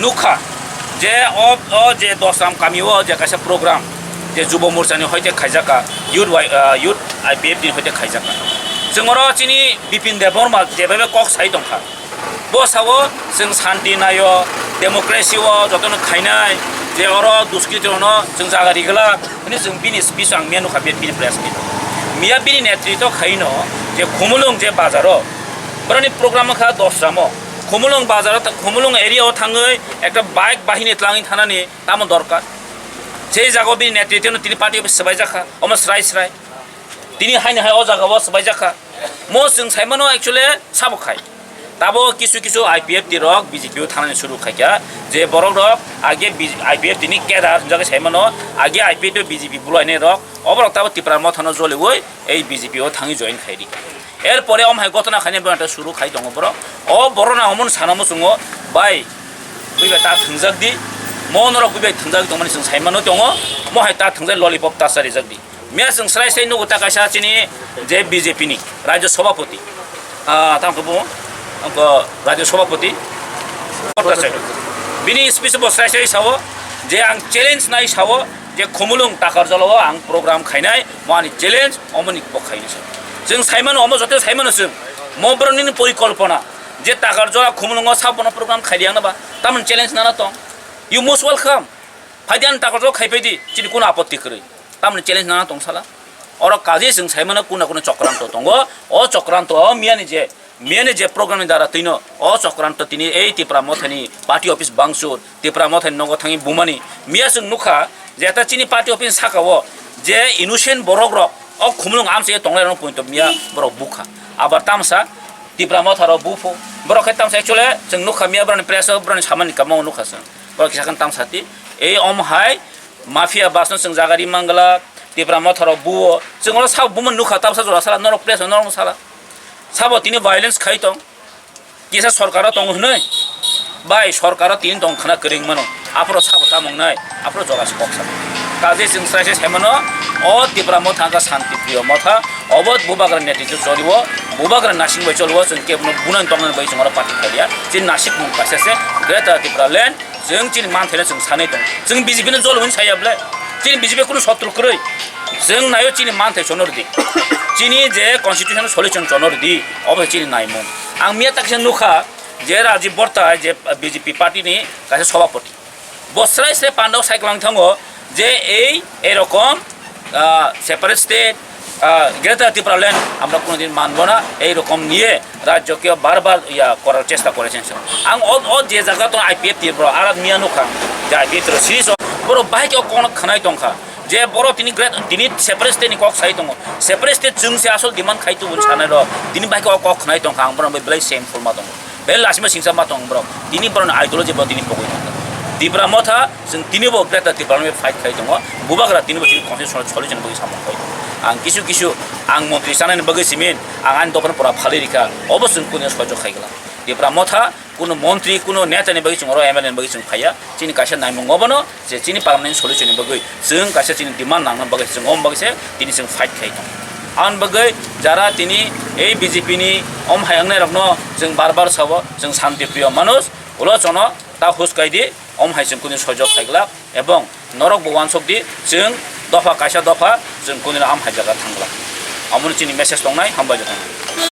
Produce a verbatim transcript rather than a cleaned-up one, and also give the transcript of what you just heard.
Nukha je o, o je Dosram kami o je kaisa program je Jubo Morcha ni hoite khaijaka, Youth Y-, ah, Youth I P F ni hoite khaijaka. Chwng oro chini Bipin Debbarma je bai bai kok sai tongkha. Bo sao chwng santi naio, democracy o jotono khainai, je oro duskritirokno chwng jaga rigwlak hwnwi chwng bini speech ang miya nukha, bini press meet. Miya bini netritw khaino je Khumulwng je bazaro boroni program wngkha Dosramo. Khumulwng bazaro tha-, Khumulwng area o thangwi ekta bike bahini tlangwi thanani tamo dorkar. Je jaga o bini netritwno tini party office swbaijakha, omo srai srai. Tini haino hai o jaga o swbaijakha. Mo chwng saimano actually sabo khai. Tabo kisu kisu I P F T rok B J P o thangnani suru khaikha, je borok rok age B-, I P F T ni cadre hwnjagwi saimano, age I P F T o B J P bulainai rok, oborok tabo Tipra Mothano joliwi ei B J P o thangwi join khaidi. Er pore omo hai gotona khaina bwrata suru khai tongo borok. O borok na omo sana muchungo, bai, buibai ta thwngjak di, mo norok buibai thwngjak tongmani chwng saimano tongo, mo hai ta thwngjak lollipop ta charijak di. Miya chwng srai srai nugo ta kaisa chini je B J P ni Rajya Sabhapati, ah, tamo khe bo, bo Rajya Sabhapati, bini speech bo srai srai sao je ang challenge nai sao je Khumulwng Takarjala o ang program khainai, mo ani challenge, omo ni bo khainai sao. Chwng saimano, omo joto saimano chwng, mo borok nini porikolpona je Takarjala Khumulwng o sabono program khaidi ang na ba, tamoni challenge nana tong, you most welcome. Phaidi ani Takarjala khai phaidi, chini kuno apotti kwrwi. Tamoni challenge nana tong sala. Oro kaje chwng saimano kuna kuna chokranto tongo. O chokranto o miyani je, miyani je program ni dara twino o chokranto tini ei Tipra Mothani party office bangsur, Tipra Mothani nogo thangwi bumani. Miya chwng nukha je ta chini party office saka o je innocent borok rok o Khumulwng amsa tonglai rok poito miya borok bukha. Abar tamsa Tipra Motha rok buphu. Borok khe tamsa actually chwng nukha miya borokni press o borokni samani kamo nukha chwng. Borok kisa khe tamsa ti. Ei om hai Mafia bus no chwng jaga ri mangla, Tipra Motha rok buo. Chwng oro sabo bumo nukha, tabsa jora sala, norok press o norok sala. Sabo tini violence khai tong. Kisa sorkar o tong hwnwi. Bai sorkar o tini tong khna kwrwng mano. Aphuru sabo tamung nai, aphuru jora se kok sa. Kaje chwng srai se sai mano, o Tipra Motha wngkha Shanti Priyo Motha, obo bubagra netritw choliwo, bubagra nasing bai choliwo, chwng kebono bunani tongmani bai chwng oro party khaiya. Chini nasik mung kaisa se Greater Tipraland. Chwng chini manthaino chwng sanwi tongo. Chwng B J P no jol hwnwi saya ble. Chini B J P kunu sotru kwrwi. Chwng naio chini manthai chonor di. Chini je constitution solution chonor di. Obo chini naimung. Ang miya taksa nukha je Rajiv Borta je B J P party ni kaisa sabhapati. Bo srai srai pandao cycle thango je ei erokom ah, separate state, ah, Greater Tipraland আমরা কোনোদিন মানব না, এই রকম নিয়ে রাজ্যকে বারবার ইয়া করার চেষ্টা করেছেন। Ang o, o je jaga to I P F T bro, arat miya nukha, je I P F T ro series o, bro, bahai ke o kono khanai tongkha, je bro tini great, tini separate state ni kok sai tongo, separate state chwng se asol demand khai tubun sanai ro, tini bahai ke o kok khanai tongkha, ang bro bai belai same forma tongo. Belai lasima singsa ma tong borok. Tini borokni ideology bo tini pogwi tongkha. Tipra Motha, chwng tini bo Greater Tipraland bai fight khai tongo. Bubagra tini bo chini constitution solution bagwi samung khai tongo. Ang kisu kisu ang montri chanani bagwi simin, ang ani dophani pora phalwi rikha. Obo chwng kunu soijo khai glak. Tipra Motha, kunu montri, kunu neta ni bagwi chwng oro M L A ni bagwi chwng phaiya. Chini kaisa naimung obono, je chini permanent solution ni bagwi chwng kaisa chini demand nangna bagwi chwng om bagwi se tini chwng fight khai tong. Aboni bagwi jara tini ei B J P ni om hai wngnai rokno chwng bar bar sabo, chwng shanti priyo manush, ulo chono ta hus kai di, om hai chwng kunu sojok khai glak, ebong norok bo uansuk di, chwng dopha kaisa dopha chwng kunu am hai jaga thang glak. Amoni chini message tongnai, hambai jotono.